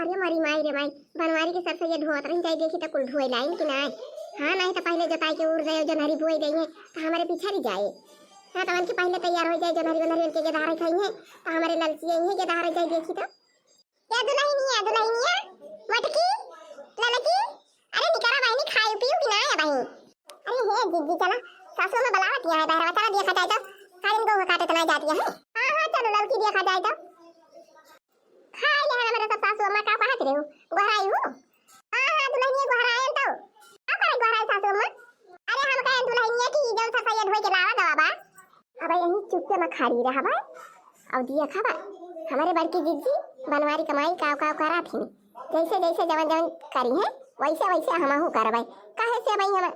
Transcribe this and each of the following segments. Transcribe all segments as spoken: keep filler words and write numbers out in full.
अरे मोरी माई रे माई, बनवारी के सरसैया ढोवत रही, जाई देखी त कुल ढोए लाइन कि नाय। हाँ, नाहीं त पहिले जोताई के उर जाए, जोन्हरी बोए देइहैं, त हमरे पिछड़ी जाए। हाँ, त उनके पहिले तैयार होइ जाए, जोन्हरी ओन्हरी उनके गेदहारे खइहैं, त हमरे ललचियइहैं गेदहारे, जाई देखी त। ए दुलहिनिया, दुलहिनिया, मोटकी, ललकी, अरे निकरा बहिनी, खायू पीयू कि नाय बहिनी? अरे हे जिज्जी, चला, सासू अम्मा बुलावत है बहरवा, चला देखा जाए त, कालिन गोहूँ काटे त नाय जाती है। हाँ, हाँ, चलो ललकी देखा जाए त। खाए ले हमारे सब सासू अम्मा, का कहत रहे हो? गोहराई हो? हाँ, हाँ, दुलहिनिया गोहराए तो। का करे गोहराई सासू अम्मा? अरे हम कहे दुलहिनिया की जौन सरसैया ढोए के लावा गवा बा। अब यहीं चुप्पे में खड़ी रहबे। अब दिया खाबा। हमारे बड़की जिज्जी बनवारी कमाई काव काव करा थी। जैसे जैसे जवन जवन करी है, वैसे वैसे हमहू करबे। काहे से भाई हम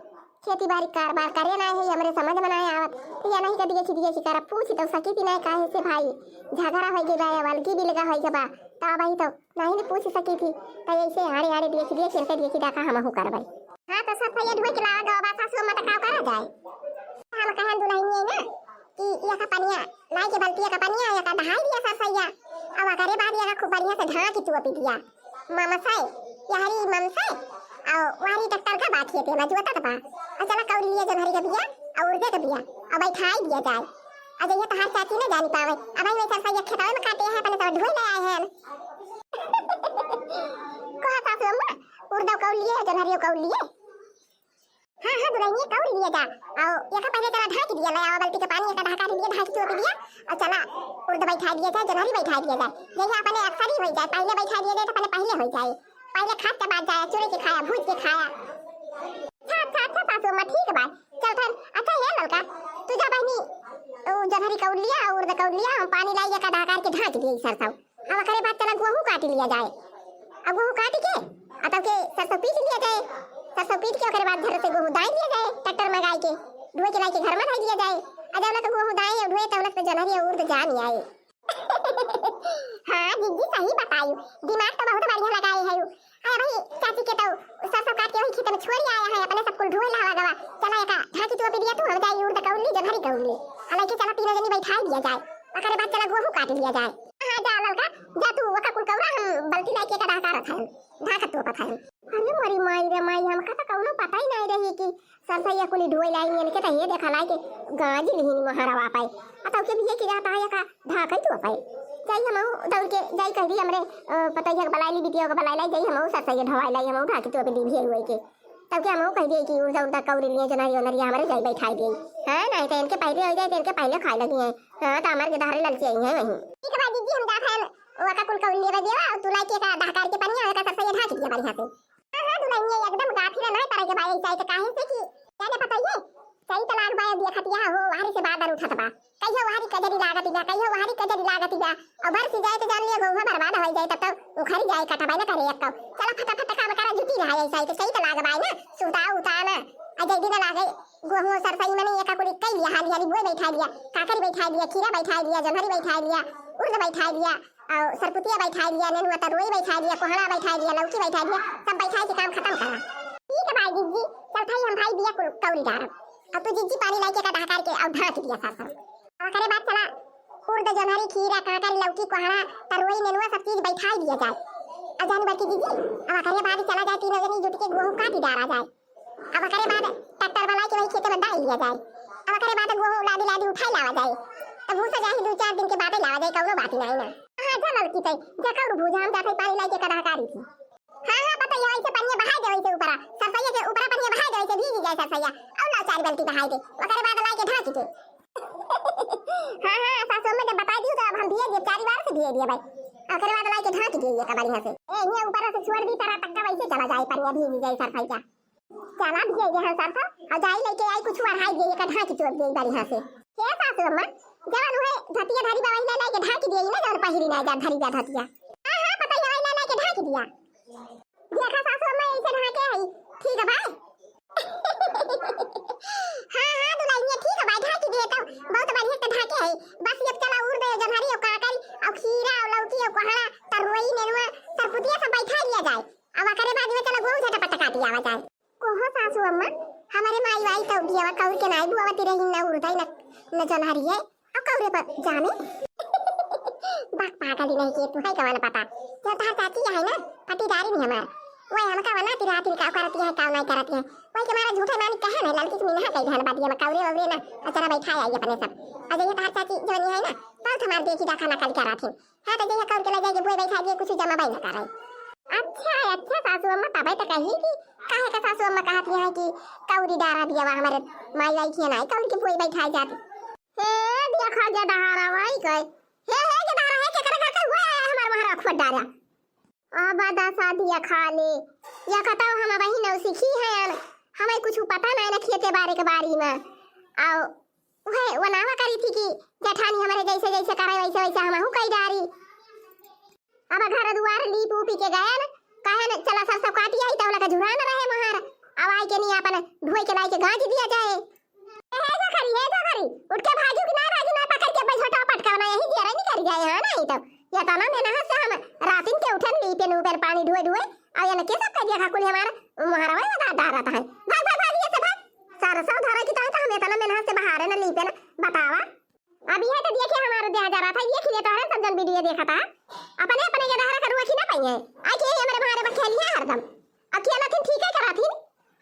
खेती बाड़ी कारबार करे ना है, हमरे समझ में ना आवत। तो या नहीं कभी ऐसी दिया शिकारा पूछ तो सकी थी ना, काहे से भाई झगड़ा हो गया बा, अलगी बिलगा हो गया बा। तो भाई तो नहीं ने पूछ सकी थी, तो ऐसे आड़े आड़े देखी दिया, खेलते देखी डाका हमहू करबै। हाँ, तो सरसैया ढोए के लावा गवा बा सासू अम्मा, तो का करा जाए? हम कहन दुलहिनिया ना कि यका पनिया, लाई के बल्टिया का पनिया, यका दहाई दिया सरसैया, अब अकरे बाद यका खूब बढ़िया से ढाँकी तोपी दिया। ममसै, यहरी ममसै, और वारी ट्रैक्टर का बात है, तेना जोतत बा, और चला कौर लिया जोन्हरी का बिया, और उर्दे का बिया, और बैठाई दिया जाए। और जइया तहार चाची ना जानी पावे, अब भाई वैसा सैया खेतवे में काटे हैं, अपने सब ढोए ले आए हैं। कहा सासू अम्मा, उर्दो कौर लिए, जोन्हरियो कौर लिए। हाँ, हाँ, दुलहिनिया कौर लिए जा। आओ, एका पहिले चला ढाँकी दिया, ले आवा बल्टी के पानी, एका ढाका दिया, ढाँकी चोपी दिया, और चला उर्द बैठा दिया जाए, जोन्हरी बैठा दिया जाए। जइया अपने अक्सर ही हो जाए, पहिले बैठा दिया जाए तो अपने पहिले हो जाए। पहिले खाद के बाद जाए, चुरे के खाया, भूज के खाया। अच्छा, अच्छा, अच्छा, सासू अम्मा, ठीक बा। चल फिर, अच्छा, ये ललका, तू जा बहिनी, उ जोन्हरी कौर लिया, उर्द कौर लिया, हम पानी लाई, एका ढाका के ढाँकी दिए सरसों। अब ओकरे बाद चला गोहूँ काट लिया जाए। अब गोहूँ काट के, आ तब के सरसों पीस लिया जाए। सरसों पीस के ओकरे बाद घर से गोहूँ दाई लिया जाए, ट्रैक्टर मंगाई के, ढोए के लाई के घर में धर लिया जाए। आ जब तक गोहूँ दाई और ढोए, तब तक जोन्हरी और उर्द जानी आए। हाँ, जिज्जी सही बताई, दिमाग तो बहुत बढ़िया लगाए है। अरे भाई, चाची के तो सरसों काट के वही खेत में छोड़ आया है, अपने सब कुल ढोए लावा गवा। चला एका ढाँकी चोपी दिया तू, हम जाई उर्द कौर ली, जोन्हरी कौर ली। हालांकि चला तीनों जनी बैठाई दिया जाए, ओकरे बाद चला गोहूँ काट लिया जाए। हाँ, जा ललका, जा तू ओका कुल कौरा, हम बल्टी लाई के एका ढाका रखा है, ढाका तोपत है। अरे मोरी माई रे माई, हमका तो कौनो पता ही नहीं रही कि सरसैया कुली ढोए लाई, इनके तो ये देखा लाई के गाज लिहिन मोहरवा पाए। आ तब के भी ये कि जाता है एका ढाका ही तोपे। जाई हमहू दौड़ के, जाई कह दी हमरे, अ, पतैया के बुलाई ली, बिटिया के बुलाई लाई, जाई हमहू सरसैया ढोवाई लाई, हमहू ढाकी तोपे दी भी हुए के। तब के हमहू कह दिए कि उर्दा उर्दा कौरी लिए, जोन्हरी ओन्हरी हमरे जाई बैठाई दिए। हाँ, नहीं तो इनके पहिले हो जाए, तो इनके पहिले खाए लगी हैं। हाँ, तो हमारे के धारे ललची आई हैं वहीं। ठीक बा जिज्जी, हम जात हैं, ओका कुल कौर लेवे देवा, और तू लाई के एका ढाका के पनिया, एका सरसैया ढाकी दिया बढ़िया से। हाँ, हाँ, दुलहिनिया एकदम गाफिला नहीं तरह के भाई, ऐसा है तो काहे से कि, जाने पता ये, चैत लाग बा, देखत यह हो, वहरी से बादर उठत बा। कहियो वहरी कजरी लागत बा, कहियो वहरी कजरी लागत बा। और बरस जाए तो जान लिया, गोहूँ बर्बाद हो जाए, तब तो उखरी जाए, कटबे न करे एक तो। चला फटाफट काम करा, जुटी रहा, ऐसा है तो चैत लाग बा ना, सुता उता ना। आ जल्दी ना लागे, गोहूँ सरसई मने एका कुली कई लिया, हाली हाली बोए बैठा लिया, काकरी बैठा लिया, खीरा बैठा लिया, जोन्हरी बैठा लिया, उर्द बैठा लिया, और सरपुतिया बैठा लिया, नेनुआ तरुई बैठा लिया, कोहड़ा बैठा लिया, लौकी बैठा लिया, सब बैठा के काम खत्म करा। ठीक है भाई जिज्जी, चल भाई हम भाई बिया कुल कौरी डारब। अब तू जिज्जी पानी लाई के एका ढाका के और ढाँक दिया सरसई। ओकरे बाद चला उर्द, जोन्हरी, खीरा, काकरी, लौकी, कोहड़ा, तरुई, नेनुआ सब चीज बैठा दिया जाए। अब जानी बड़की जिज्जी, अब ओकरे बाद चला जाए तीनों जनी जुट के गोहूँ काटी डारा जाए। अब ओकरे बाद ट्रैक्टर वाला के वही खेते में डाल लिया जाए। अब ओकरे बाद गोहूँ लादी लादी उठाई लावा जाए। तब भूसा जाही दो चार दिन के बादे लावा जाए, कौनो बात ही नहीं ना। हाँ, जा ललकी तई, जा कौर भूजा, हम जाते पानी लाई के कदा हकारी थी। हाँ, हाँ, पता है, ऐसे पनिया बहाई दे, वैसे ऊपरा, सरसैया के ऊपरा पनिया बहाई दे, वैसे भीगी जाए सरसैया। और लाओ चार बाल्टी बहाई दे, ओकरे बाद लाई के ढाँकी दे। हाँ, हाँ, सासू अम्मा जब बताई दी तो अब हम भिए दिए, चार बार से भिए दिए भाई। ओकरे बाद लाई के ढाँकी दे ये का बढ़िया से। ए, ये ऊपरा से छोड़ दी, तारा तक का वैसे चला जाए, पनिया भीगी जाए सरसैया। चला भी गई हम सरसों, और जाई लेके आई कुछ अढ़ाई दिए, एका ढाँकी चोप दिए बढ़िया से। हे सासू अम्मा, जवन उहे धतिया धरी बा, वही ले लेके ढाँकी दिए ना, जवन पहिरी ना जा धरी जा धतिया। हाँ, हाँ, पता ही है, वही ले लेके ढाँकी दिया। देखा सासू अम्मा, ऐसे ढाँके है, ठीक है भाई। हाँ, हाँ, दुलहिनिया, ठीक है भाई, ढाँकी दिए तो बहुत बढ़िया से ढाँके है। बस ये चला उर्द, जोन्हरी, और काकरी, और खीरा, और लौकी, और कोहड़ा, तरुई, नेनुआ, सरपुतिया सब बैठा लिया जाए। अब ओकरे बाद में चला गोहूँ झटपट काटी आवा जाए। कहो सासू अम्मा, हमारे माई वाई तो बियावा कौर के नाई बुआवती रही, न उर्दा न, न जोन्हरी है, और कौरे पर जाने। बात पागल ही नहीं के, तू है कवन पता। जब तहार चाची है ना, नहीं हमार। वही हमका वना तिरा तिल का करती है, का नहीं करती है। वही के मारा झूठे मानी कहे नहीं, लड़की के मिनहा कई धन बादी हम कौरे वौरे ना, अचरा बैठा आई अपने सब। और जइहे तहार चाची जवनी है ना, बहुत हमार देखी देखा नकल करत है। हाँ, तो जइहे कौर के ले जाइके बुए बैठा दिए, कुछ जमा बाई ना करे। अच्छा, अच्छा सासू अम्मा, तबे तो कही कि काहे का सासू अम्मा कहती है कि कौरी डारा बियावा हमारे माई आई थी ना, कौर के बुए बैठा जाती। हे, देखा जा दहारा वही कहे। हे, हे, के दहारा है, केकरा घर का हुआ है हमार महारा खोद डारा। अब दसा दिया खा ले। या कतौ हम वही नौसिखी हैं, हमें कुछ पता नहीं ना खेते बारे के बारे में। आओ, वह वनावा करी थी कि जेठानी हमारे जैसे जैसे करे वैसे वैसे हमहू कई डारी। अब घर दुआर लीप उपी के गयन, कहन चला सरसों काटी आई, तौला का झुरान रहे मोहार। अब आई के नहीं अपन ढोई के लाई के गांज दिया जाए। ए, हे जोखरी, हे जोखरी, उठ के भागी कि ना भागी, ना पकड़ के बैठो, टपट का ना यही जेरा नहीं कर जाए, हाँ, नहीं तो ये तो ना मेहनत से हम रातिन के उठन लीपे नूबेन पानी ढोए ढोए, और ये ना के सब कर दिया कुल हमारा मोहारा वही बता डाल रहा है। भाग, भाग, भाग, ये से भाग। सरसों धरा की तो हम इतना मेहनत से बहारे ना लीपे ना, बतावा। अब यह तो देखिए हमारे देह जरा था, ये खिले तोहरे सब जन वीडियो देखा था। अपने, अपने के दहरा करुआ खिला पाई है। आई के हमारे बहारे बखेली है हरदम। अब खेला थिन ठीक है करा थिन।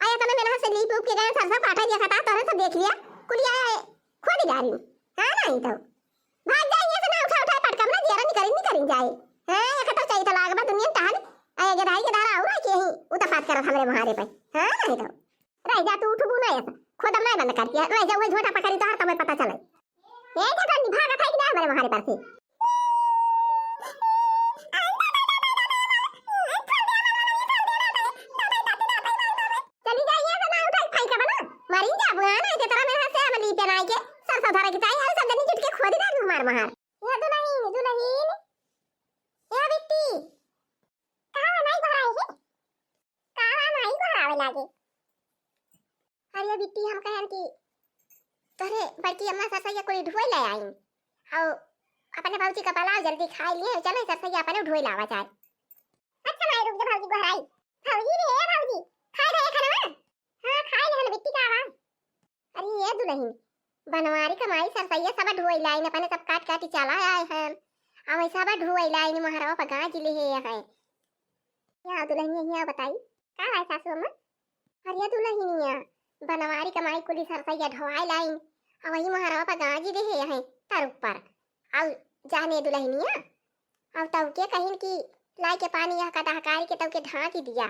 आया तने मेहनत से लीप उप के गए सरसों काटा देखा था, तोहरे सब देख लिया। कुलिया खोदी डारी। हाँ, नहीं तो। भाग जाए ये से ना उठा उठा पटकम ना, जेरा निकरिन निकरिन जाए। हाँ, ये कतो चाहिए तो लाग बा दुनिया टहल। आया के दाई के दारा और के ही उतपात करत हमरे बहारे पे। हाँ, नहीं तो। रह जा तू उठबू ना ऐसा। खोदम नहीं बंद करती है। रह जा वही झोटा पकड़ी तो हर तमे पता चले। ए जगन्नी, भागत है कि ना हमारे मोहारे पर से? चली जाइए तो ना उठाई खाई का बना। मरी जा बुआ ना, जे तरह मेरे हाथ से हम ली पहनाई के सरसों धरा की ताई, हर सब जनी जुट के खोदी डाल हमार मोहार। ए दुलहिन, दुलहिन, ए बिट्टी, कहाँ नाई घर आए है? कहाँ नाई घर आवे लागे? अरे बिट्टी, हम कहन कि तोहरे बड़की अम्मा सरसैया कोई ढोई ले आइन, और अपने भौजी का बुलाओ, जल्दी खाए लिए चले, सरसैया अपने ढोई लावा जाए। अच्छा माई, रुक जा, भौजी गोहराई। भौजी रे, ए भौजी, खाए रहे खाना? हाँ, खाए रहे बिट्टी, का बा? अरे ये दुलहिन, बनवारी कमाई सरसैया सब ढोई लाइन, अपने सब काट काटी चला आए हैं, अब सब ढोई लाइन मोहरवा पर गांज ले है। या दुलहिनिया, हिया बताई, का है सासू अम्मा? अरे दुलहिनिया, बनवारी कमाई कुली सरसैया ढोआई लाइन, आ वही मोहरवा पर गांजी देहे हैं तर ऊपर, आउ जाने दुलहिनिया, आउ तउ के कहिन कि लाई के पानी यह कटहकारी के तउ के ढांकी दिया,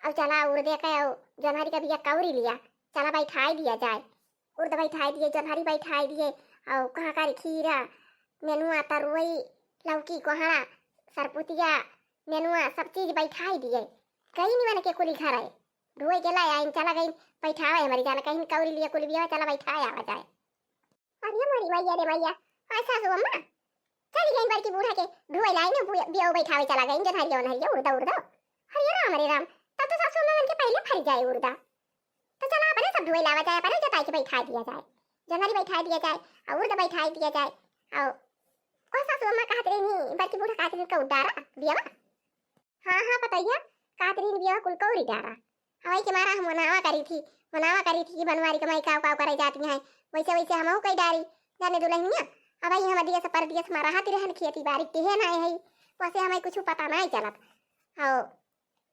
आउ चला उर्दे के आउ जनहरी का बिया कौरी लिया, चला बैठाई दिया जाए। उर्द बैठाई दिए, जनहरी बैठाई दिए, आउ कहाँ कर खीरा, नेनुआ, तरुई, लौकी, कोहड़ा, सरपुतिया, नेनुआ, सब चीज बैठाई दिए। गई निमन के कुली घर है, ढोए के लाए आइन, चला गई बैठावे हमारी जान, कहीं कौरी लिए कुल बिया, चला बैठाए आवा जाए। अरे मोरी मैया रे मैया, हाँ सासू अम्मा, चली गई बड़की बूढ़ा के ढोए लाई ना, बिया बैठावे चला गई, जनहरिया उनहरिया, उर्दा उर्दा। अरे राम रे राम, तब तो सासू अम्मा मन के पहले फर जाए उर्दा। तो चला अपने सब ढोए लावा जाए, अपने जोताई के बैठाए दिया जाए, जनहरी बैठाए दिया जाए, और उर्द बैठाए दिया जाए। और ओ सासू अम्मा कहत रही, बड़की बूढ़ा कहत रही, कौन डारा बियावा? हाँ, हाँ, पतैया, कहत रही बियावा कुल कौरी डारा। हवाई के मारा हम मनावा करी थी, मनावा करी थी कि बनवारी कमाई काव काव करे जाती हैं, वैसे वैसे हमहू कई डारी, जाने दुलहिनिया। अब भाई हम दिया से परदिया से मारा हाथी रहन खेती बाड़ी के है ना है, वैसे हमें कुछ पता नहीं चलत। और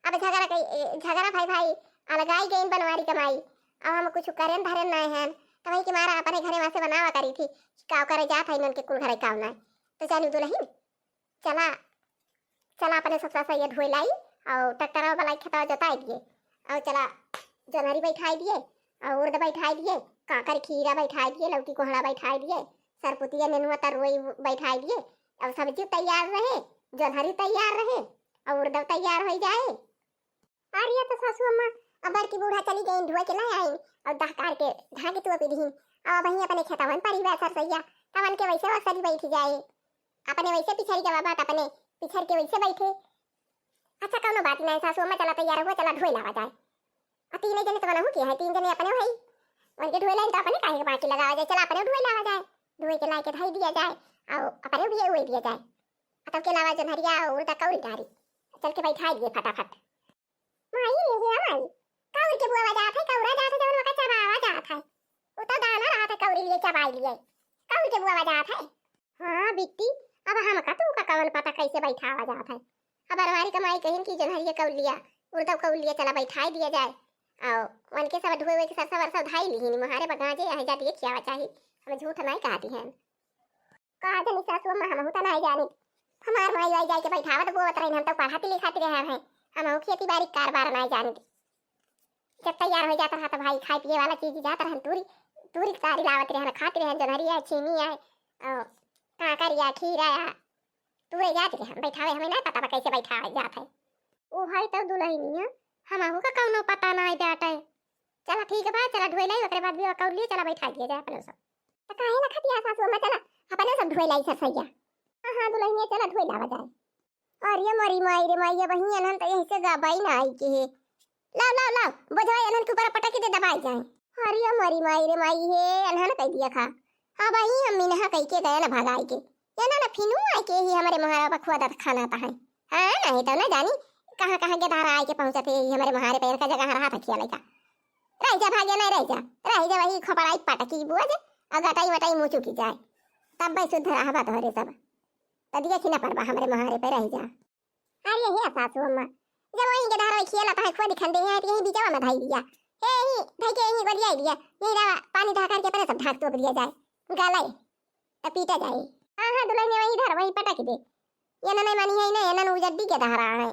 अब झगड़ा कई, ए, झगड़ा भाई भाई अलगाई गइन बनवारी कमाई। अब हम कुछ करेन धरेन नाय हन, तब वही के मारा अपने घरे वासे बनावा करी थी कि काव करे जात है इनन के कुल घरे काव नाय। तो चलू दुलहिन, चला, चला अपने सब सासा ये ढोई लाई और ट्रैक्टर वाला खेतवा जोताई दिए और चला जनहरी बैठाई दिए और उर्द बैठाई दिए, काकर खीरा बैठाई दिए, लौकी कोहड़ा बैठाई दिए, सरपुतिया नेनुआ तरुई बैठाई दिए। अब सब्जी तैयार रहे, जनहरी तैयार रहे और उर्द तैयार हो जाए। अरे तो सासू अम्मा, अब बड़की बूढ़ा चली गई ढोए के ले आई और दहकार के ढाके तू अपी दीन। अब वहीं अपने खेतवन परी बा सरसैया, तवन के वैसे वसरी बैठ जाए, अपने वैसे पिछड़ी के बाबा अपने पिछड़ के वैसे बैठे। अच्छा कौनो बात नहीं सासू अम्मा, चला तैयार हुआ, चला ढोए लावा जाए। और तीन जने तो मनहू के हैं, तीन जने अपने भाई, उनके ढोए लाइन तो अपने काहे के बाकी लगावा जाए, चला अपने ढोए लावा जाए, ढोए के लाए के धई दिया जाए और अपने भी उए दिया जाए। तब के अलावा जनहरिया उर्दा कौरी डारी, चल के बैठा दिए फटाफट। माई रे हे माई, कौर के बुआवा जात है, कौरा जात है, जवन ओका चबावा जात है। उ तो दाना रहत है, कौरी लिए चबाई लिए। कौर के बुआवा जात है। हाँ बिट्टी, अब हमका तू का कवन पता कैसे बैठावा जात है। अब बनवारी क माई कहिन कि जोन्हरिया कउलिया, उरदउ कउलिया चला बैठाइ दिया जाए। अउ उनके सब ढोए के सरसा वरसा धाइ लिहिन, मोहारे बगाजे आहे जातिए खियावा चाही। हम झूठ नाहीं कहती हैं। का जनी सासु अम्मा, हमहू त नाहीं जानी। हमार माई आई जाए के बैठावत बोवत रहिन, हम त पढ़ाती लिखाती रहे हैं। हमहू खेती बारी क कारबार नाहीं जानी। जब तैयार होइ जात रहा त भाई खाए पिए वाला चीज जात रहन, तूरी, तूरी क तारी लावत रहन, खात रहन, जोन्हरिया, छीमी आए, अउ कांकरिया, खीरा, तूरे जात रहन बैठावे। हमें नाहीं पता बा कैसे बैठावे जात है। ओ भाई, तउ दुलहिनिया, हमहू का कउनो पता नाहीं बाटे। चला ठीक बा, चला ढोए लाई, ओकरे बाद भी कउलिया चला बैठाइ दिया जाए अपने सब। त काहे ना खतिया सासु अम्मा, चला अपने सब ढोए लाई सरसैया। हाँ हाँ दुलहिनिया, चला ढोए लावा जाए। अरे मोरी माई रे माई, अबहीं एनहन त यहीं से गबाई ना आई के हे। लाव, लाव, लाव, बोझवा एनहन के ऊपर पटक दे, दबाई जाए। अरे मोरी माई रे माई, हे एनहन कइ दिया खा। अबहीं हम मिनहा कइ के गए ना भगाई के। एनहन फिनू आई के ही हमरे मोहारा पर खुआ दत खाना ता है। हाँ, नाहीं त ना जानी कहाँ कहाँ के धारा आई के पहुँचत है, हमरे मोहारे पे इनका जगह रहा था खिया लइका। रह जा भाग्य नाहीं, रह जा, रह जा, वही खोपड़ाई पटकी बोझ, अउ गटाई वटाई मुचुकी जाए। तब भाई शुद्ध रहबा तोहरे सब। त दिया खिना परबा हमरे मोहारे पे, रह जा। अरे हे सासु अम्मा, जब वहीं के धारा खिया लता है, खुआ दिखन दे है, त यहीं बीचवा में धाइ दिया। हे, यहीं धाइ के यहीं गोलियाइ दिया। यहीं रहा, पानी ढाकर के अपने सब ढाक तोप दिया जाए। गलाई, त पीटा जाए। हाँ, हाँ, दुलहिनिया वहीं धर, वहीं पटक दे। ये ना नहीं मानी है, ना, ये ना उजड्डी के धारा है।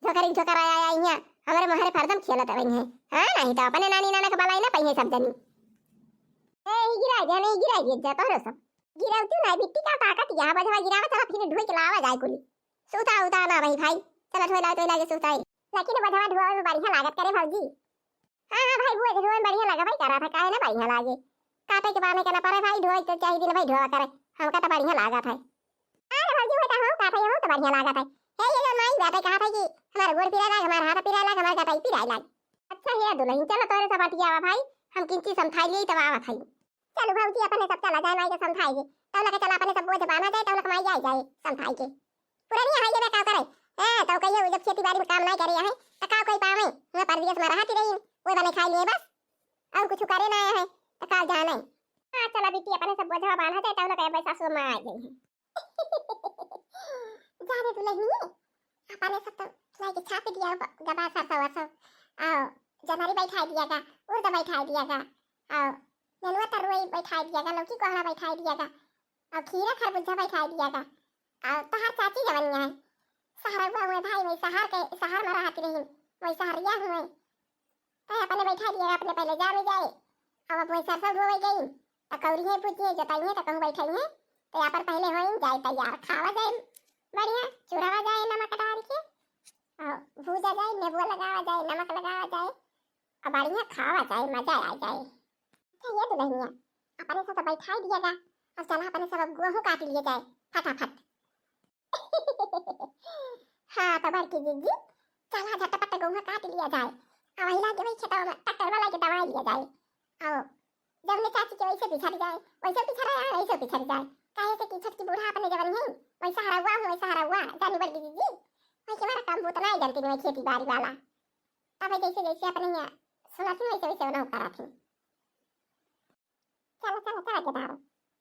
झोकरी झोकर आया, आया यहाँ, हमरे मोहारे फरदम खेलत रही है। हाँ, नाहीं त अपने नानी नाना के बलाई ना पइहे सब जनी। ए, ही गिराइ दे, नहीं गिराइ दे, जा तोहरे सब। गिरावती नाहीं बिट्टी, का ताकत यहाँ, बजवा गिरावा, चला फिर ढोई के लावा जाए कुली। सूता उता ना भाई, भाई, चला ढोई लाओ, ढोई लाओ, सूता है। लेकिन बजवा ढोआ में बढ़िया लागत करे भौजी। हाँ, हाँ भाई, बोझ ढोए में बढ़िया लगा भाई, करा था, काहे ना बढ़िया लागे। काटे के बाने के ना परे भाई, ढोए तो चाही दिन भाई ढोआ करे, हमका तो बढ़िया लागत है। अरे भौजी, वो तो हम काटे, हम तो बढ़िया लागत है। हे ये जो माई बाटे कहा था कि हमारा गोड़ पिराए लाग, हमारा हाथ पिराए लाग, हमारा गटाई पिराए लाग। अच्छा हे दुलहिन, चलो तोरे सब बतियावा भाई, हम किंची समझाई ली तब आवत है। चलो भौजी, अपने सब चला जाए माई के समझाई के, तब लगे चला अपने सब बोझ बांधा जाए, तब लगे माई आई जाए समझाई के। पुरनिया है ये का करे? हैं, तो कहिए वो जब खेती बारी में काम नाहीं करे हैं, तो का कोई पावे? वह परदेस में रहती रही, वो बने खाई लिए बस, अउर कुछ करे ना है, तो का जाने। हाँ, चला बिट्टी, अपने सब बोझवा बांधा जाए, तब ना कहे, "भाई, सासू माँ आ गई है।" जा रे दुलहिनिए, अपने सब तो लाई के छाप दिया, ब-, गबा सरसों वरसों, आओ, जोन्हरी बैठाइ दिया गा, उर्द बैठाइ दिया गा, आओ, नेनुआ तरुई बैठाइ दिया गा, लौकी कोहड़ा बैठाइ दिया गा, अउ खीरा खरबूजा बैठाइ दिया गा। अउ तोहार चाची जवनिया है, सहरवा हुए भाई, वही सहर के, सहर में रहत रही, वही सहरिया हुए। तै अपने बैठाइ दिया, अपने पहले जा में जाए। अब अपने सरसों ढोवे गई, त कौरी है, पूछी है, जोताई है, त कहूँ बैठाई है, तो यहाँ पर पहले होई जाए तैयार, खावा जाए बढ़िया, चुरावा जाए नमक डाल के, और भूजा जाए, नेबुआ लगावा जाए, नमक लगावा जाए, और बढ़िया खावा जाए, मजा आ जाए। अच्छा ये दुलहिनिया, अपने से तो बैठाई दिया गा, अब चला अपने सब अब गोहूँ काट लिए जाए फटाफट। हाँ तो बड़की जीजी, चला झटपट गोहूँ काट लिया जाए। अब वही लागे वही खेतवा में ट्रैक्टर वाला के दवाई लिया जाए। आओ, जब ने चाची के वैसे पिछड़ जाए, वैसे पिछड़ जाए, वैसे पिछड़ जाए। काहे से कि छोटकी बूढ़ा अपने जवन है, वैसा हरौआ हूँ, वैसा हरौआ, जानी बड़की जीजी। वैसे हमारा काम बहुत ना जानती नहीं खेती बाड़ी वाला। अब जैसे जैसे अपने यहाँ सुनाती वैसे वैसे उन्हें करा थी। चलो, चलो, चलो, के दारो।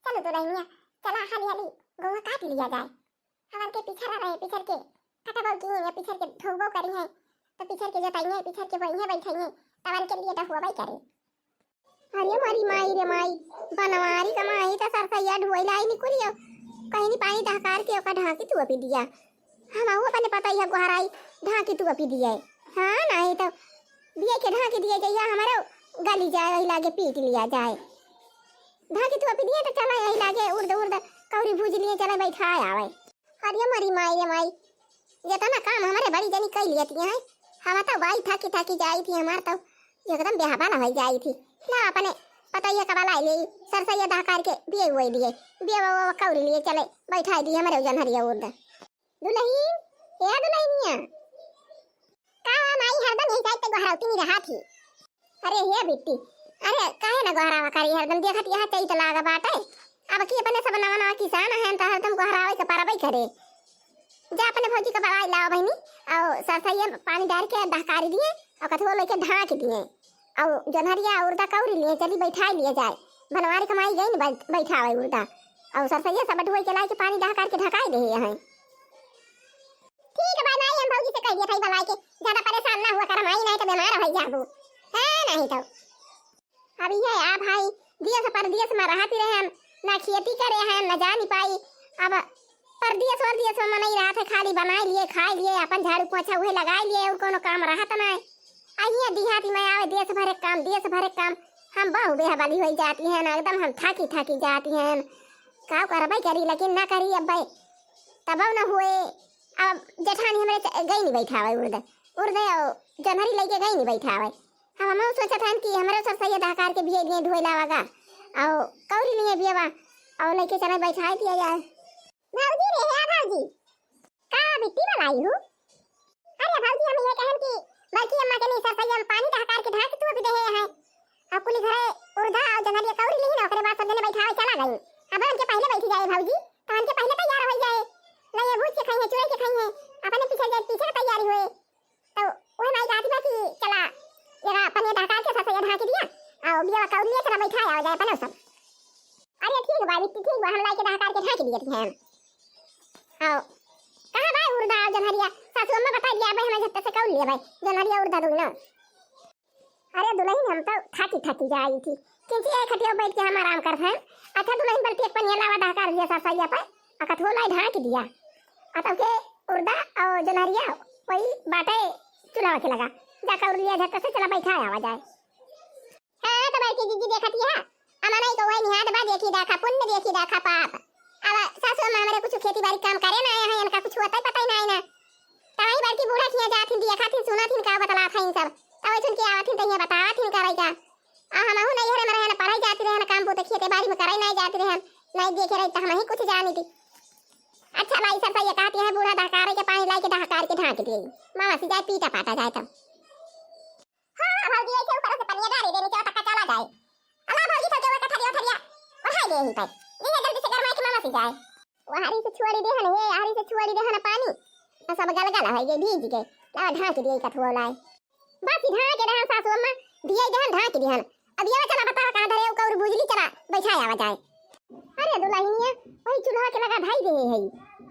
चलो, दुलहिनिया, चला, हाली, हाली, गोहूँ काट लिया जाए। हवन के पिछरा रहे, पिछर के कटबो की है, पिछर के धोबो करी है, तो पिछर के जोताई है, पिछर के बोई है, बैठाई है, तवन के लिए तो हुआ भाई करे। अरे मोरी माई रे माई, बनवारी का माई तो सरसैया ढुआई लाई निकुलियो, कहीं नहीं पानी ढहकार के ओका ढाकी तू अपी दिया। हम अपने पता यह गोहराई ढाकी तू अपी दिया। हाँ, नहीं तो बिया के ढाकी दिया जाए, या हमारे गली जाए, वही लागे पीट लिया जाए। ढाकी तू अपी दिया तो चला यही लागे उर्द उर्द कौरी भूज लिए चला बैठा आवे। अरे मोरी माई रे माई, जितना काम हमारे बड़ी जनी कई लियती हैं, हम तो बाई थकी थकी जाई थी, हमार तो एकदम बेहाबा ना हो जाई थी। ला अपने पता यह कबा लाई ले, सरसैया ढहकार के बिये हुए लिए, बिये वो कौरी लिए चले बैठा दिए हमारे जोन्हरिया उर्द। दुलहिन, ए दुलहिनिया, का हुआ माई, हरदम यही साइड पे गोहरावती नहीं रहा थी? अरे हे बिट्टी, अरे काहे ना गोहरावा करी, हरदम देखत यहाँ चैत लागा बाटे। अब की अपने सब नवा नवा किसान हैं, तो हरदम गोहरावे के परबे करे। जा अपने भौजी के बड़ाई लाओ बहनी, और सरसैया पानी डाल के दहकारी दिए, और कथुआ में के ढाँक दिए। और जोन्हरिया उर्दा कौरी लिए चली बैठाई लिए जाए। बनवारी कमाई गई न बैठ-, बैठावे उर्दा। और सरसैया सब बटुए के लाई के पानी दहा करके ढकाई दे हैं। ठीक बा ये भाई बलाई के ज्यादा परेशान ना हुआ कर, माई नहीं तो बीमार हो जाबू। हाँ, नहीं तो। अब ये आ भाई, देश परदेश में रहत रहे हम, ना खेती करे हैं, ना जानी पाई। अब परदेश और देश में मनई रहत है, खाली बनाए लिए, खाए लिए, अपन झाड़ू पोछा उहे लगाए लिए, और कोनो काम रहत ना है। आ हियाँ देहाती में आवे, देश भरे काम, देश भरे काम। हम बहु बेहबली होई जाती हैं ना, एकदम हम थाकी थाकी जाती हैं। का करबे करी, लेकिन ना करी अब। तब न हुए, अब जेठानी हमरे च-, गई नहीं बैठावे उर्द, उर्द और जनहरी लेके गई नहीं बैठावे। हम हमहू सोचत हन कि हमरे सरसैया दहकार के बिये लिए धोए लावा गा, और कौरी लिए बियवा, और लेके चले बैठाए दिया जाए। भौजी रे, हे भौजी, का बिट्टी बनाई हूँ? अरे भौजी, हम ये कहन कि बल्कि अम्मा के नहीं सरसैया में पानी दहकार के ढाँक तू भी देहे हैं, अब कुली घरे उर्दा और जनहरिया कौरी लिही ना, ओकरे बाद सब जने बैठावे चला गई। अब हमके पहले बैठी जाए भौजी, तो हमके पहले तैयार हो जाए। ले ये भूज के खाई है, चुरई के खाई है, अपने पीछे जाए, पीछे के तैयारी हुए। तो वह माई कहती बा कि चला, जरा अपन ये ढका के साथ ये ढाँकी दिया, और बिया कौरी लिए चला बैठा आवा जाए अपने सब। अरे ठीक बा बिट्टी, ठीक बा, हम लाई के ढका के ढाँकी दिए थी हम। आओ, कहाँ बा उर्दा और जनहरिया? सासू अम्मा बता दिया भाई, हमें झट्टे से कौर लिए भाई, जनहरिया उर्दा दूनो। अरे दुलहिन, हम तो थाकी थाकी जाई थी, किंची यही खटिया बैठ के हम आराम करत हैं। अच्छा दुलहिन, बल्कि एक पनिया लावा ढका दिया सरसैया पे, आ कथुआ लाई ढाँक दिया। आ तब के उर्दा और जनहरिया वही बाटे चूल्हा के लगा, जा कौर लिया झट से चला बैठा आवा जाए। हाँ, तो बड़की जीजी देखत ही है, अमनई को वही निहाद बा, देखी दाखा पुण्य, देखी दाखा पाप। अब सासू अम्मा हमरे कुछ खेती बाड़ी काम करे ना आए हैं, इनका कुछ होता ही पता ही नहीं ना। तवही बड़की बूढ़ा किया जात हिन, देखा थिन, सुना थिन, का बतलात है इन सब। तब सुन के आवत हिन, तहिया बतावत हिन करे का। आ हमहू नहीं हरे मरे ना पढ़ाई जाती रहे ना, काम बूते खेते बाड़ी में करे नहीं जाती रहे, नहीं देखे रहे तो हम ही कुछ जानी थी। अच्छा भाई सब ये कहती है, बूढ़ा दहकारे के पानी लाई के दहकार के ढाँक दिए, मामा से जाए पीटा पाटा जाए तब। हाँ, भौजी, ऐसे ऊपर से पनिया डारे दे, नीचे तक चला जाए। अला भौजी, तो जो कथा दियो थरिया, बढ़ाई दे यहीं पर। ले जा जल्दी से गरमाई के मामा से जाए। वहारी से छुआरी देहन, हे, आरी से छुआरी देहन पानी। आ सब गलगल है, ये भीज के। ला ढाँक दिए कथुआ लाए। बस ढाँक देहन सासू अम्मा, दिए देहन ढाँक देहन। अब ये चला बतावा कहाँ धरे, कौर बुझली चला, बैठा आवा जाए। अरे दुलहिनिया, वही चूल्हा के लगा धाई दे है।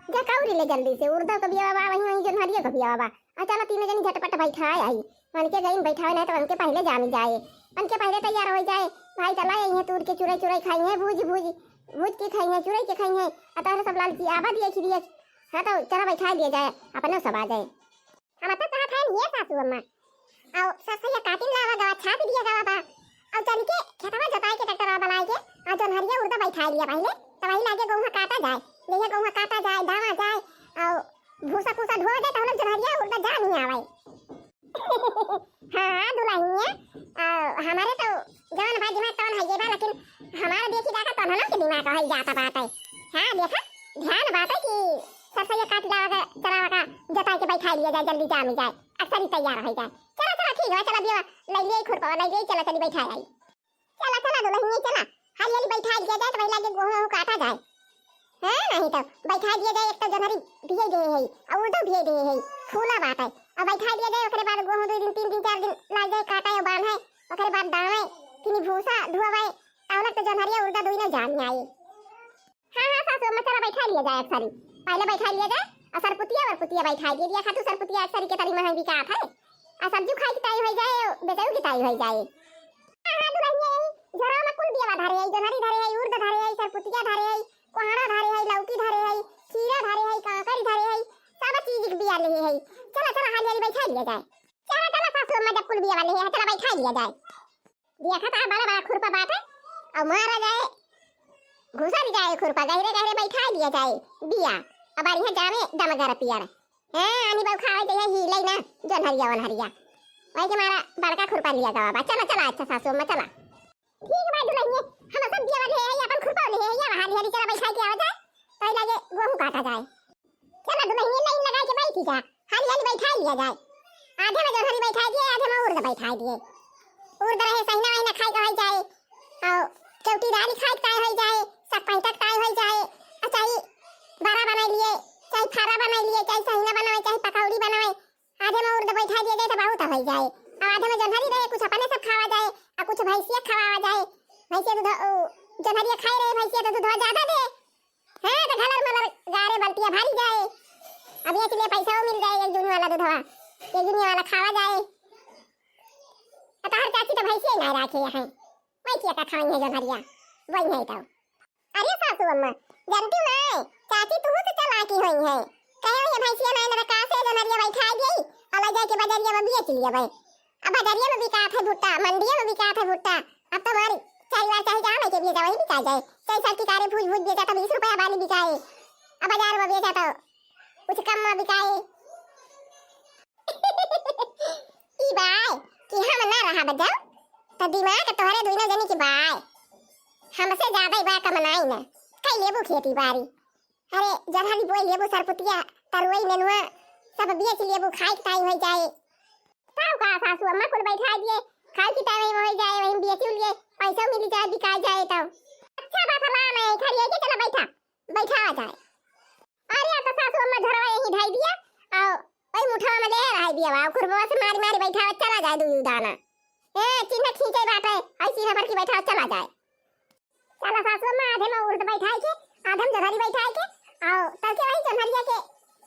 जा कौरी ले जल्दी से, उर्दा को बिया बा, वही, वही जनहरिया को बिया बा। आ चला तीनों जनी झटपट बैठा आई। मन के गईन बैठावे नहीं तो मन के पहले जामी जाए, मन के पहले तैयार हो जाए। भाई चला यहीं तूर के चुरई चुरई खाई है, भूज भूज भूज के खाई है, चुरई के खाई है। आ तोहरे सब लालची आबा दिए खिरिए। हाँ तो चला बैठा दिया जाए, अपने सब आ जाए। हम तो कहा था ये सासू अम्मा, आओ सरसैया काटिन लावा गवा, छाप दिया गवा बा। और चल के खेतवा जोताई के ट्रैक्टर बलाई के, और जनहरिया उर्दा बैठा लिया पहले, तो वही लागे गोहूँ काटा जाए, जहिया गोहूँ काटा जाए, दावा जाए, और भूसा फूसा ढोवा जाए, तो हम लोग जनहरिया उर्दा जा नहीं आवे। हाँ, दुलहिनिया, आ, हमारे तो जवन बा दिमाग तवन है ये बा, लेकिन हमारा देखी जाकर तो हम लोग के दिमाग है जाता बात है। हाँ, देखा, ध्यान बात है कि सरसैया काट जावा का, चलावा का, जताई के बैठा लिया जाए, जल्दी जामी जाए, अक्सर ही तैयार हो जाए। चला, चला, ठीक है, चला दिया, ले लिए खुरपा, ले लिए, चला, चली बैठा आई। चला, चला, दुलहिनिया, चला। हाली, हाली बैठा दिया जाए, तो वही लागे गोहूँ काटा जाए। हाँ, नहीं तो बैठा दिया जाए, एक तो जनहरी भिजई दे है, और उर्दो भिजई दे है, फूला बात है। अब बैठा दिया जाए, ओकरे बाद गोहूँ दो दिन, तीन दिन, चार दिन लाग जाए काटा है, बांधे, ओकरे बाद दावे, फिर भूसा धोवे, और तो जनहरिया उर्दा दोनों जान आए। हाँ, हाँ, सासू अम्मा, चला बैठा लिया जाए अक्सरी। पहले बैठा लिया जाए, और सरपुतिया वरपुतिया बैठा दिया, दिया खातू सरपुतिया अक्सरी के तरी महंगी का है। आ सब्जी खाई की ताई हो जाए, बेचाऊ की ताई हो जाए। हाँ, हाँ, दुलहिनिया, यही झोरा में कुल बियावा धरे है, जोन्हरी धरे है, उर्द धरे है, सरपुतिया धरे है, कोहड़ा धरे है, लौकी धरे है, खीरा धरे है, कांकरी धरे है, सब चीज के बिया लेहे है। चला, चला, हाली हाली बैठा लिया जाए। चला, चला, सासू अम्मा जब कुल बियावा लेहे है, चला बैठा लिया जाए। देखा था बड़ा बड़ा खुरपा बाटे, और मारा जाए, घुसा भी जाए खुरपा, गहरे गहरे बैठा दिया जाए बिया, अब बढ़िया जामे दमगर पियर। हाँ, आनी बहू खावे जाए, हिले ना, जोन्हरिया वोन्हरिया। वही के मारा बड़का खुरपा लिया गवा बा। चला, चला, अच्छा सासू अम्मा, चला। ठीक बा दुलहिनिया, हम सब बिया लेहे है, अपन खुरपा लेहे है, या वहाँ लिया चला बैठा के आवा जाए, पहले ये गोहूँ काटा जाए। चला दुलहिनिया, लाइन लगा के बैठी जा, हाली हाली बैठा लिया जाए। आधे में जोन्हरी बैठा दिए, आधे में उर्द बैठा दिए। उर्द रहे सहिना वहिना खाए के हो जाए, और चौकी दाली खाए के ताई हो जाए, साग पानी तक ताई हो जाए, और चाहे बड़ा बना लिए, चाहे फरा बना लिए, चाहे सहिना बनावे, चाहे पकौड़ी बनावे, आधे में उर्द बैठा दिए जाए तो बहुत हो जाए। और आधे में जोन्हरी रहे, कुछ अपने सब खावा जाए, और कुछ भैंसिया खवावा जाए। भैंसिया दूध, ओ, जोन्हरिया खाए रहे, भैंसिया तो दूधवा ज्यादा दे। हाँ, तो घलर मलर गारे बल्टिया भरी जाए। अब ये चलिए पैसा वो मिल जाए, एक जून वाला दूधवा। ये दुनिया वाला खावा जाए। आ तोहर चाची तो भैंसिया ही ना राखे हैं, वही किया का खाई है जो भरिया, वही है तो। अरे सासू अम्मा, जानती हो, चाची तुहू से चालाकी होई है। कहे ये भैंसिया ना रखा से जो नरिया बैठा गई, और ले जाके बजरिया में बेच लिया भाई। अब बजरिया में बिकात है भुट्टा, मंडिया में बिकात है भुट्टा। अब तो हमारी चार बार चाहे जहाँ लेके बेचा वही बिका जाए, चाहे सर की कारे भूज भूज बेचा तो बीस रुपया वाली बिकाए, अब बाजार में बेचा तो कुछ कम में बिकाए। ई बाय कि हम ना रहा बजाओ, तो दिमाग तोहरे दुइनो जनी के बाय। हमसे ज्यादा ही बा कमनाई ना, कई लेबू खेती बारी। अरे जरहरी बोई लेबू सरपुतिया, तरुई नेनुआ, सब बेच लेबू, खाए के टाइम हो जाए। तब का सासू अम्मा कुल बैठा दिए, खाए के टाइम हो जाए, वहीं बेच लिए, पैसा मिल जाए, बिका जाए तब। अच्छा बा फलाना है, खड़ी है के चला बैठा, बैठा आ जाए। अरे अब तो सासू अम्मा झरवा यहीं ढाई दिया, और वही मुठवा में ले रहा दिया, और खुरबवा से मारी मारी बैठा चला जाए दू दू दाना। ए चिन्ह खींचे बाटे, ऐसी खबर की बैठा चला जाए। चला सासू अम्मा, आधे में उर्द बैठाई के, आधे में जोन्हरी बैठाई के, और तड़के वही जोन्हरिया के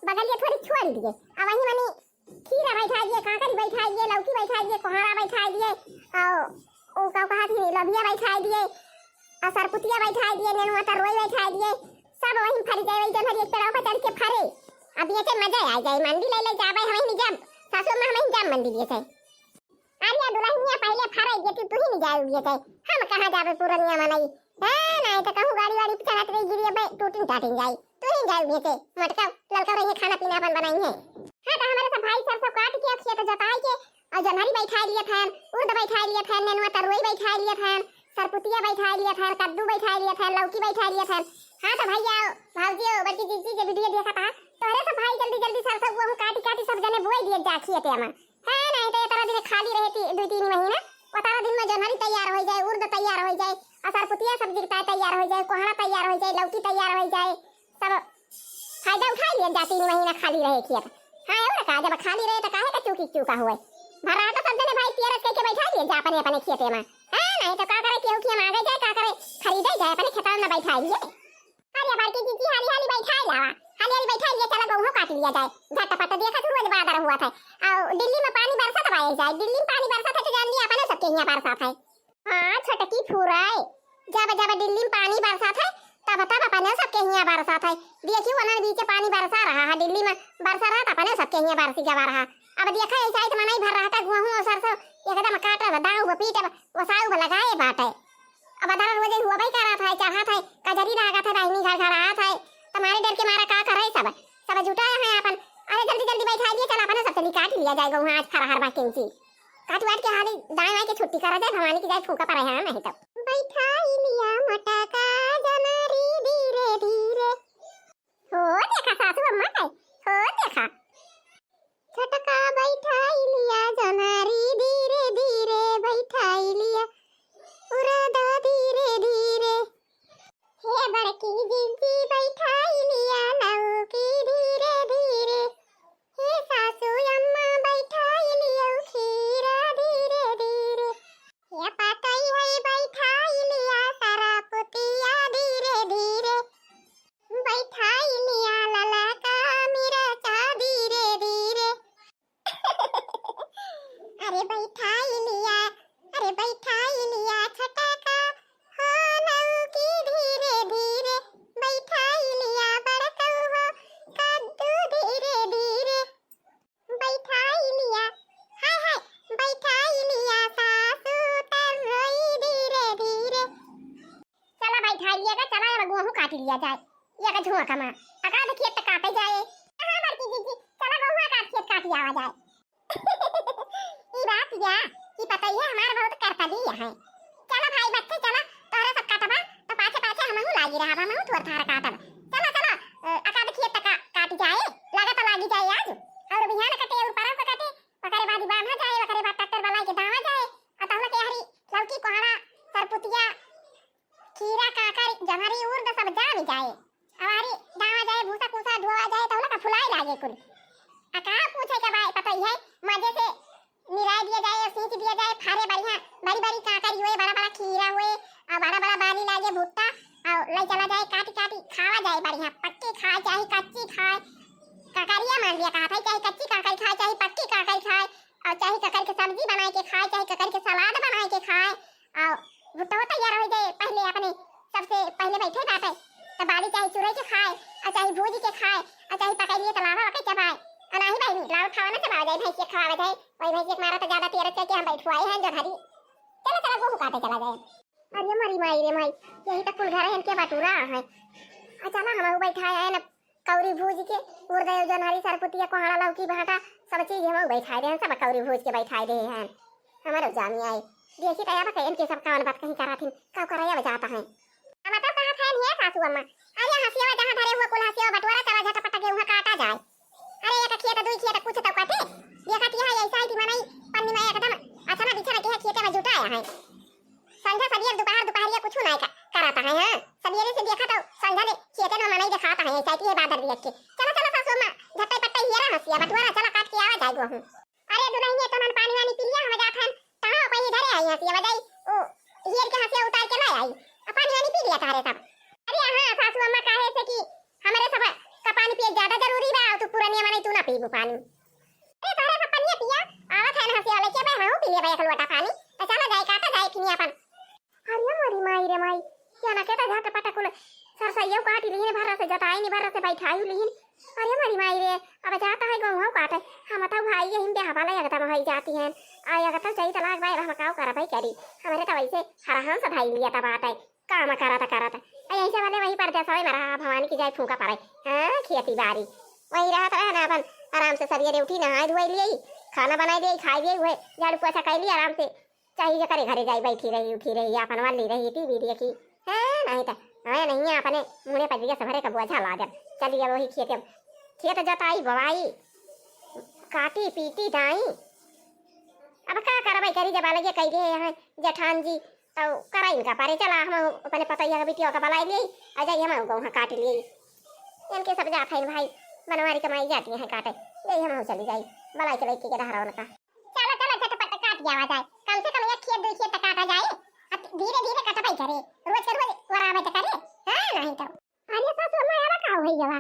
बगलिया थोड़ी छोड़ दिए। और वही मनी खीरा बैठाई दिए, काकरी बैठाई दिए, लौकी बैठाई दिए, कोहड़ा बैठाई दिए, और वो का कहा थी, लबिया बैठाई दिए, और सरपुतिया बैठाई दिए, नेनुआ तरोई बैठाई दिए, सब वही फरी जाए, वही जोन्हरी एक पेड़वा पर चढ़ के फरे। अब ये से मजा आ जाए, मंडी ले ले जाबे, हम ही जाब, सासू अम्मा हम ही जाब मंडी लिए से। अरे दुल्हनिया पहले फराई गई थी, तू ही नहीं जाओगी थे। हम कहाँ जाबे पुरनिया मनई? हाँ, नहीं तो कहूँ गाड़ी वाड़ी पे चढ़त रही गिरी, अबे टूटिन टाटिन जाई। तू ही जाओगी थे। मटका ललका रही है, खाना पीना अपन बनाई है। हाँ, तो हमारे सब भाई सब, सब काट के, खेत जोताई के, और जोन्हरी बैठा लिए थे, उर्द बैठा लिए थे, नेनुआ तरुई बैठा लिए थे, सरपुतिया बैठा लिए थे, कद्दू बैठा लिए थे, लौकी बैठा लिए थे। हाँ, तो भैया, भौजी, बड़की जीजी के वीडियो देखा था, तोहरे सब भाई जल्दी जल्दी सरसों गेहूँ काटी काटी सब जने बोए दिए जा खेते में। हाँ, नहीं तो इतना दिन खाली रहती, दो तीन महीना, उतना दिन में जोन्हरी तैयार हो जाए, उर्द तैयार हो जाए, और सरपुतिया सब जिरता तैयार हो जाए, कोहड़ा तैयार हो जाए, लौकी तैयार हो जाए, सब फायदा उठा लिए जा, तीन महीना खाली रहे खेत। हाँ, और का, जब खाली रहे तो काहे का चूकी चूका हुए? भर रहा तो सब जने भाई तेरस कह के बैठा लिए जा अपने अपने खेते में। हाँ, नहीं तो का करे, केहू के मांगे जाए, का करे, खरीदे जाए, अपने खेतवा में बैठा लिए। अरे बड़की जीजी, हाली हाली बैठाई लावा, हाली हाली बैठाई लिए, चला गेहूं काट लिया जाए, झटपट। देखा तू रोज बादर हुआ था, और दिल्ली में पानी बरसत बा, जाए दिल्ली में पानी बरसत है तो जान लिया अपने सबके यहाँ बरसत है। हाँ छोटकी फुराए, जब जब दिल्ली में पानी बरसत है तब तब अपने सबके यहाँ बरसत है। देखियो उन्हन बीचे पानी बरसा रहा है, दिल्ली में बरसा रहा तो अपने सबके यहाँ बरसी गवा रहा। अब देखा ऐसा ही तो मनई भर रहा था, गेहूं और सरसों एकदम काटब, दाऊ पीटब, ओसाऊ लगाए बाटे। अब अधार रोजे हुआ भाई करत है, चढ़त है, कजरी लागत है, बहिनी घड़घड़ात है, तुम्हारे डर के मारा का करे सब, सब जुटा है अपन। अरे जल्दी जल्दी बैठा लिए, चला अपने सब चली काट लिया जाए गेहूं, आज फरहर बा किंची। काट वाट के हाली दाएं बाएं के छुट्टी करा जाए, भवानी की जाए फूका पड़े हैं नहीं तो। बैठा लिया मोटा का जनारी धीरे धीरे। हो देखा सासू अम्मा के, हो देखा। छोटका बैठाई लिया जनारी धीरे धीरे बैठाई लिया, उरदा धीरे धीरे। हे बड़की जीजी बैठाई लिया लौकी धीरे धीरे, हे सासू अम्मा बैठाई लिया खीरा धीरे धीरे, हे पतई है बैठाई लिया सरपुतिया धीरे धीरे। बैठाई लिया ललका मिरचा धीरे धीरे। अरे बैठाई लिया, अरे बैठाई लिया छोटका हो लौकी धीरे धीरे, बैठाई लिया बड़कऊ हो कद्दू धीरे धीरे। बैठाई लिया, हाय हाय, बैठाई लिया सासू तरोई धीरे धीरे। चला बैठाई लिया का, चला अब गेहूं काट लिया जाए, ये का झुआ कमा, अकाध खेत तक काटे जाए। हाँ बड़की जीजी, चला गेहूं अकाध खेत काटी आवा जाए। ई बात या, ई पतैया हमार बहुत करतबी है। चला भाई बच्चे चला, तोहरे सब काटबा, तो पाछे पाछे हमहू लागी रहब, हमहू थोर थार काटब। चला चला, अ, अकाध खेत तक का-, काटी जाए, लगा तो लागी जाए आज। और बिहान कटे और परसों कटे, ओकरे बाद बांधा जाए, ओकरे बाद ट्रैक्टर बलाई के दावा जाए। और तहला के हरी लौकी कोहड़ा, सरपुतिया, खीरा, काकर, जमरी, उर्द सब जाम जाए। अवारी दावा जाए, भूसा कूसा धोवा जाए, तो उनका फुलाए लागे कुल। आ का पूछे के बाय पता ही है, मजे से मिलाए दिया जाए, सींच दिया जाए, फारे बढ़िया, बड़ी बड़ी काकर हुए, बड़ा बड़ा खीरा हुए, और बड़ा बड़ा बाली लागे भुट्टा, और ले चला जाए काटी काटी खावा जाए बढ़िया, पक्की खाए चाहे कच्ची खाए, ककरिया मान लिया कहत है, चाहे कच्ची ककरी खाए, चाहे पक्की ककरी खाए, और चाहे ककरी के सब्जी बनाए के खाए, चाहे ककरी के सलाद बनाए के खाए, और भुट्टो तैयार हो जाए, पहले अपने सबसे पहले बैठे बाटे, तो बाली चाहे चुरई के खाए, और चाहे भूज के खाए, और चाहे पकैलिए तो लावा के चबाए, और नाही बहिनी, लावा खावा ना चबावा जाए, भैंस के खवावा जाए, वही भैंस के मारा तो ज्यादा तेरत करके हम बैठुआए हैं जो घरी। चलो, चलो, गोहूँ काटे चला जाए। अरे मरी माई रे माई, यही तो कुल घर है इनके बटुरा है। अच्छा ना, हम बैठा है ना, कौरी भूज के, उड़द, जोन्हरी, सरपुतिया, कोहड़ा, लौकी, भाटा, सब चीज हम बैठाए रहे हैं, सब कौरी भूज के बैठाए रहे हैं। हमारो जानी आए, देखी तो अब इनके सब कौन बात कहीं करा थी, का कराया बजाता है। हम तो कहा थे नहीं सासू अम्मा, अरे हंसिया जहाँ धरे हुआ कुल हंसिया बटुरा, चला झटपट के वहाँ काटा जाए। अरे एक खेत दुई खेत कुछ तो कटे, देखा थी है ऐसा है कि मनई पन्नी में एकदम अच्छा ना बिछा के खेते में जुटाया है। संझा सवेर दोपहर दोपहरिया कुछ नहीं का-, कराता है, हाँ। सवेरे से देखा तो संझा ने खेते में मनई दिखाता है, ऐसा कि ये बादर भी अच्छे। चलो, चलो सासू अम्मा, झट्टे पट्टे हियरा हंसिया, बटुआरा चला काट के आवा जाए गोहूँ। अरे दुल्हनिया, तो नन पानी वानी पी लिया, हम जात हन। कहाँ कोई इधर आई हंसिया बजाई, ओ हियर के हंसिया उतार के ला आई। अब पानी वानी पी लिया तारे सब। अरे हाँ सासू अम्मा, काहे से कि हमारे सब का पानी पिए ज्यादा जरूरी बा, तू पुरनिया मनई तू ना पीबू पानी। ए, तोहरे सब पनिया पिया, आवत है ना हंसिया लेके, बे, हमहू पी लेबे एक लोटा पानी। तो चला जाए, काटा जाए फिनी अपन। अरे मोरी माई रे माई, क्या ना कहता झट पटक कुल सरसैया काटी लीन, भर से जताई नी, भर से बैठाई लीन। अरे मोरी माई रे, अब जाता है गोहूँ काटे। हम तो भाई यही बेहवाला एकदम होई जाती हैं। आ अगर तो जाई तलाक भाई, अब हम काव करबै करी। हमरे तो वैसे हरहन से भाई लिया तब आटे। काम करत करत। आ यही से वाले वही परदेस में रहा, भवानी की जाए फूका पड़े। हाँ, खेती बारी। वही रहत रहे ना, अपन आराम से सवेरे उठी, नहाए धोए लिए, खाना बनाए लिए, खाए लिए, हुए झाड़ू पोछा कर लिए आराम से। चाहे जेकरे घरे जाई, बैठी रही, उठी रही, अपन वाली रही, टीवी देखी। हाँ, नहीं तो, हाँ, नहीं है, अपने मुड़े पर दिया सभरे का बोझा ला जब। चलिए वही खेत, खेत जोताई, बोवाई, काटी, पीटी, दाई। अब का करबै करी, जब अलगे कह गए हैं जेठान जी, तो कराइन का पारे। चला हम अपने पतैया का बिटिया का बलाई लिए, आ जाई हम गोहूँ काट लिए। इनके सब जात हैं भाई, बनवारी कमाई जाती हैं काटे, ले हम चली जाई, बलाई के लइके के डहरा उनका। चला, चला, झटपट काट जावा जाए, कम से कम एक खेत, दो खेत काटा जाए। अब धीरे धीरे कटबै करे, रोज के रोज वराबै त करे। हाँ, नहीं तो। अरे सासू अम्मा, आवा का होई गवा?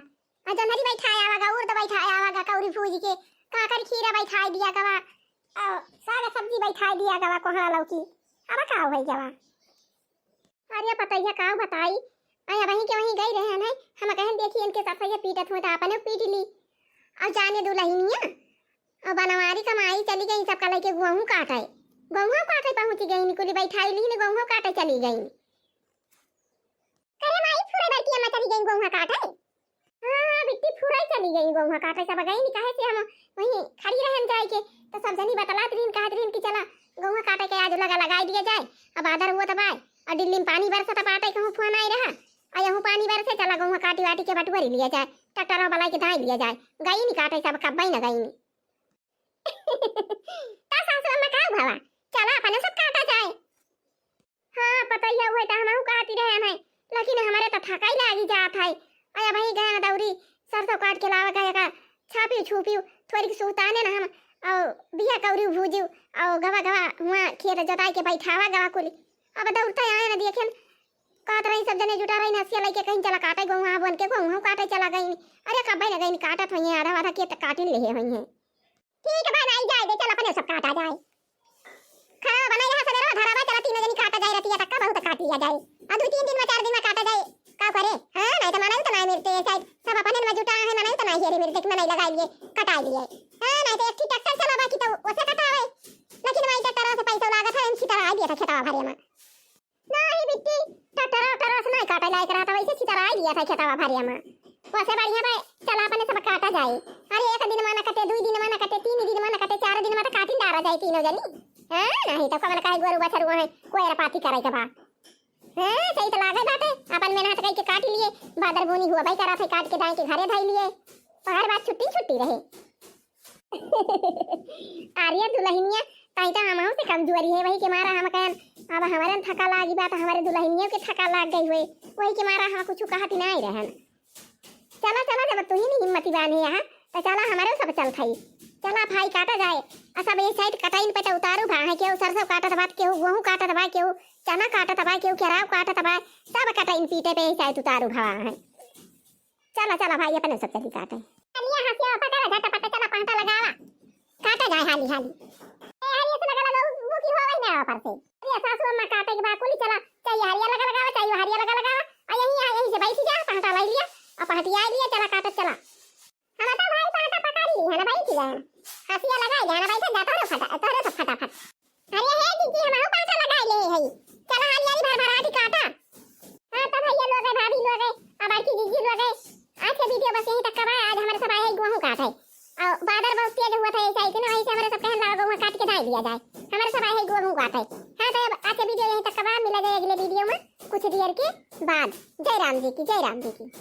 आ जोन्हरी बैठाए आवा गा, उड़द बैठाए आवा गा, कौरी भूज के, काकर खीरा बैठाए दिया गवा, आ, साग सब्जी बैठाए दिया गवा, कोहड़ा लौकी। अब का होई गवा? अरे पतैया का बताई, आ वहीं के वहीं गई रहे हैं, हम कहन देखी इनके ससैया पीटत हुए तो आपने पीट ली। और जाने दुल्हनिया, और बनवारी कमाई चली गई, सबका लेके गोहूँ काटे, गोहूँ काटे पहुँची गई, कुली बैठाई ली ने गोहूँ काटे चली गई। करे माई, फुरे बड़की अम्मा चली गई गोहूँ काटे। हाँ, हाँ, बिट्टी फुरे चली गई गोहूँ काटे, सब गई नी, काहे से हम वहीं खड़ी रहन जाए के, तो सब जनी बतलात रहीन, कहत रहीन कि चला गोहूँ काटे के आज लगा लगाई दिया जाए, अब आदर हुआ तबाय, और दिल्ली में पानी बरसत बाटे, कहूँ फोन आई रहा, और यहूँ पानी बरसे, चला गोहूँ काटी वाटी के बटुअरी लिया जाए, ट्रैक्टर में बलाई के दाई लिया जाए, गई नी काटे, सब कब्बई न गई नी। का सासू अम्मा का भवा, चला अपने सब काटा जाए। हाँ, पतैया हुए तो हमहू कहती रहे हैं, लेकिन हमारे तो थकाई लागी जात है। अया भाई गया दौरी, सरसों काट के लावा गया का, छापी छुपी, थोड़ी सुताने ना हम, और बिया कौरी भूजी, और गवा गवा हुआ खेत जोताई के बैठावा गवा कुली। अब दौड़ते आए ना देखेन, कहत रही सब जने जुटा रही हंसिया लेके कहीं चला काटे गोहूँ, बन के गोहूँ काटे चला गई। अरे कब्बे न गई, काटत हुई है, आधा आधा खेत काटिन ले हुई है। ठीक बा, नाई जाए दे, चल अपने सब काटा जाए। खाना बनाई रहा सवेरे में, धरा बा, चला तीनों जनी काटा जाए, रतिया तक का बहुत काट लिया जाए। और दो तीन दिन में, चार दिन में काटा जाए, का करे? हाँ, नहीं तो मनई तो नहीं मिलते, शायद सब अपने में जुटा है, मनई तो नहीं है रे, मिलते कि मनई लगाई लिए, कटाई लिए। हाँ, नहीं तो एक ही ट्रैक्टर चला बाकी तो उसे कटावे, लेकिन वही ट्रैक्टर से पैसा लागत है, इनकी तरह आ गया था खेतवा भरे में। नाही बिट्टी, ट्रैक्टर ट्रैक्टर से नाही काटे लायक रहता, वैसे छितराई लिया था खेतवा भरिया में। वैसे बढ़िया बा, चला अपने सब काटा जाए। अरे एक दिन में न कटे, दुई दिन में न कटे, तीन दिन में न कटे, चार दिन में तो काटिन डारा जाए तीनों जनी। हाँ, नहीं तो कमल काहे गोरू बछरू है, कोयर पाती करे के बा। हाँ, सही तो लागे बाटे, अपन मेहनत कई के काट लिए, बादर बोनी हुआ भाई करा थे, काट के दाई के घरे धाई लिए। पहर बात छुट्टी छुट्टी रहे। अरे दुल्हनिया, ताई तो हमहू से कमजोरी है, वही के मारा हम कहन, अब हमारे न थका लागी बा, तो हमारे दुल्हनियों के थका लाग गई हुए, वही के मारा हम कुछ कहत ही नहीं रहन। चला, चला, जब तू ही नहीं हिम्मती बानी है, तो चला हमारे सब चल थई। चला भाई काटा जाए, आ सब ये साइड कटाइन पे तो उतारू भा है, केहू सरसों काटत बा, केहू गोहूँ काटत बा, केहू चना काटत बा, केहू केराव काटत बा, सब कटाइन पीटे पे ये साइड उतारू भा है। चला, चला भाई, अपने सब चली काटे। चलिए, हाँ, क्या पकड़ा, झटपट चला, पहटा लगावा, काटा जाए हाली हाली। ए, हरिया से लगा लगा, वो की हुआ वही ना ऊपर से। अरे सासू अम्मा काटे के बाद कुली चला, चाहे हरिया लगा लगावा, चाहे हरिया लगा लगावा, और यहीं यहाँ, यहीं से बैठ जा, पहटा लाई लिया, और पहटिया लिया, चला काटत चला। हम तो भाई पहटा पकड़ ली है ना, बैठ गए हैं। हंसिया लगाई गए ना, बैठे जा, तोरे फटा, तोरे तो फटाफट। अरे हे जीजी, हम आऊ पहटा लगाई ले है, चला हाली हाली भर भर आटी काटा। हाँ, तो भैया लोग है, भाभी लोग है, और बड़की जीजी लोग है, आज के वीडियो बस यहीं तक का बा। आज हमारे सब आए हैं गेहूँ काटे, और बादर बहुत तेज हुआ था, ऐसा इतना, ऐसे हमारे सब कहन लगा गेहूँ काट के दाई दिया जाए, हमारे सब आए हैं गेहूँ काटे। हाँ, तो अब आज के वीडियो यहीं तक का बा, मिला जाए अगले वीडियो में कुछ देर के बाद। जय राम जी की, जय राम जी की।